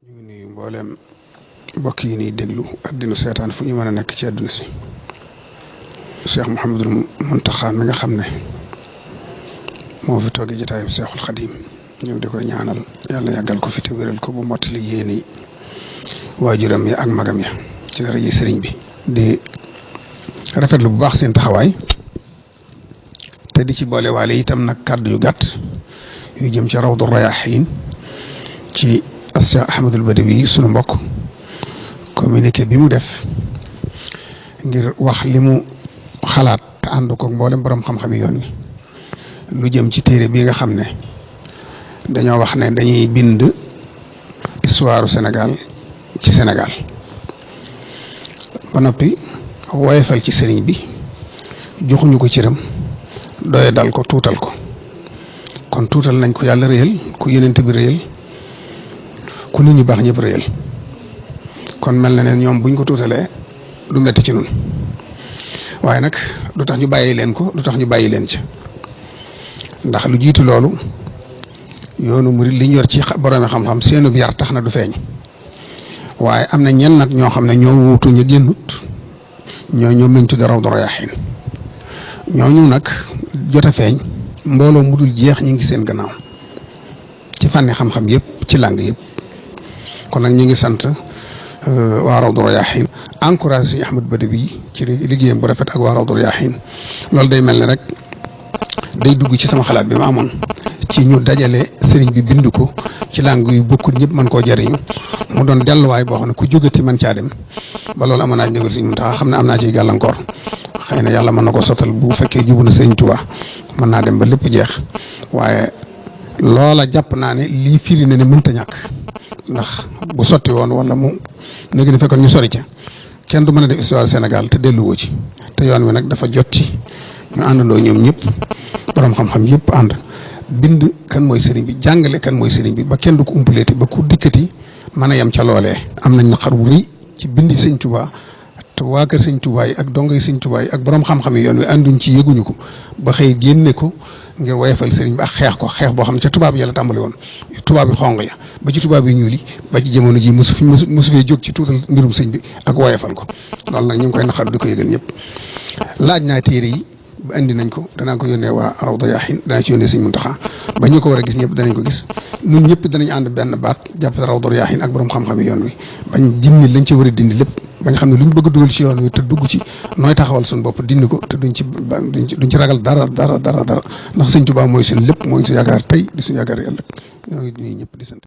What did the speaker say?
ñu ngi nuyu mbooleem mbokk yi nii déglu ak dinu seetaan fu ñu mën a nekk ci àdduna si Cheikh Mouhamadul Muntaxa mi nga xam ne moo fi toogee jotaayu Cheikhul Xadim ñëw di koy ñaanal yàlla yàggal ko fi te wéral ko bu mottali yéeni waajuram ya ak magam ya ci dara ji sëriñ bi di rafetlu bu baax seen taxawaay te di ci boole waale itam nag kàddu yu gàtt yu jëm ci rawdu rayaahiin ci Cheikh Ahmadul Badawi sunu mbokk communiqué bi mu def ngir wax li mu xalaat te ànd ko mboolem borom xam-xam yi yoon wi lu jëm ci téere bi nga xam ne dañoo wax ne dañuy bind histoire Sénégal ci Sénégal ba noppi woyefal ci sëriñ bi joxuñu ko cëram doye dal ko tuutal ko kon tuutal nañ ko yàlla réyal ku yenente bi réyal ku nit ñu baax ñëpp réyal kon mel na ne ñoom buñ ko tuutalee du metti ci nun waaye nag du tax ñu bàyyi leen ko du tax ñu bàyyi leen ci ndax lu jiitu loolu yoonu murid li ñu yor ci boroomi xam-xam seenu bi yar tax na du feeñ waaye am na ñenn nag ñoo xam ne ñoo wuutu ñu génnut ñoom lañ tudde rawdu rayaahiin ñooñu nag jot a feeñ mbooloo mu dul jeex ñu ngi seen gannaaw ci fànni xam-xam yëpp ci làng yëpp kon nag ñu ngi sant waa rawdu rayaahiin encouragé si Ahmad Badawi ci liggéeyam bu rafet ak waa rawdu rayaahiin loolu day mel ne rek day dugg ci sama xalaat bi ma amoon ci ñu dajale sëriñ bi bind ko ci làng yu bokkul ñëpp mën koo jariñu mu doon delluwaay boo xam ne ku jógati mën caa dem ba loolu amoon naa njëgal sëriñ Muntaxa xam ne am naa ciy gàllankoor xëy na yàlla mën na ko sottal bu fekkee jubu na sëriñ Tuubaa mën naa dem ba lépp jeex waaye loola jàpp naa ne lii firi na ne mënta ñàkk ndax bu sotti woon wala mu léegi ne fekkoon ñu sori ca kenn du mën a def histoire Sénégal te delluwoo ci te yoon wi nag dafa jot ci ñu àndandoo ñoom ñëpp borom xam-xam yëpp ànd bind kan mooy sëriñ bi jàngale kan mooy sëriñ bi ba kenn du ko umpaleeti ba ku dikkati mën a yem ca loolee. am nañ naqar wu rëy ci bindi sëñ Tuubaa te waa kër sëñ Tuubaa yi ak dongay sëñ Tuubaa yi ak borom xam-xam yi yoon wi ànduñ ci yëguñu ko ba xëy génne ko ngir woyefal sëriñ bi ak xeex ko xeex boo xam ne ca tubaab yi la tàmbali woon tubaab yi xonq ya ba ci tubaab yi ñuul yi ba ci jamono ji mosu fee jóg ci tuutal mbirum sëñ bi ak woyefal ko loolu nag ñu ngi koy naqar di ko yëgal ñëpp laaj naa téere yi ba indi nañ ko danaa ko yónnee waa rawdu rayaahiin danaa ci yónnee sëñ Muntaxa ba ñu ko war a gis ñëpp danañ ko gis ñun ñëpp danañ ànd benn baat jàpp rawdu rayaahiin ak borom xam-xam yi yoon wi bañ dindi lañ ci war a dindi lépp bañ xam ne lu ñu bëgg a dugal ci yoon wi te dugg ci nooy taxawal suñu bopp dindi ko te duñ ci ragal dara ndax sëñ Tuubaa mooy suñu lépp mooy suñu yaakaar tey di suñu yaakaar yàlla ñoo ngi ñëpp di sant